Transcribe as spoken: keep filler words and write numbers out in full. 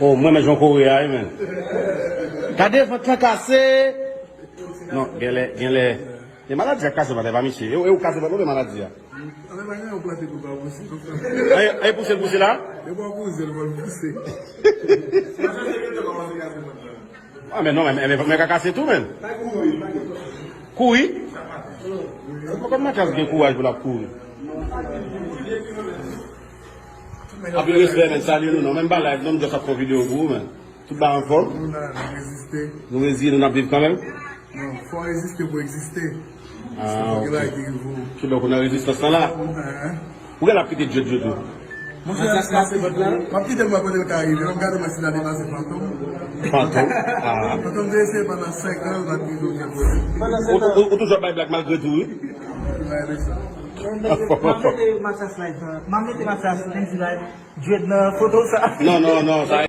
Oh, mwen men jan kore a, wi, men. Gade vant lan kase. Non, genlè, genlè. E maladi a kase vant la, pa misye. E, e ou kase vant ou, men maladi a. Anben, pa gen yon plante pou pa pouse, konsa. E, e pouse l pouse la? E pa pouse, l pa pouse. Ah, men non, men, men, men ka kase tou, men. Kouri? Mwen konn Mathias gen kouraj pou l ap kouri. Anpil respè, men, salye nou, non. Menm pa live, non, m just ap fè yon videyo pou ou, men. Tout bagay anfòm? Nou la, nou reziste. Nou reziye, nou n ap viv kanmenm? Non, fò reziste pou egziste. Ah, ok. Ki donk, ou nan rezistans lan la? Ou gen ap kite Djed Djed ou? Monchè, m ap kite l, m ap kite l, m ap kote l ka rive. M ap gade mwen si l a depase Fantom. Fantom? Ah. Fantom te eseye pandan senk an, l pa t rive okenn kote. Ou, ou, ou toujou ap bay blag malgre tou, wi. M ap mete Mathias live, m ap mete Mathias menm si live, Djed nan foto sa. Non, non, non, sa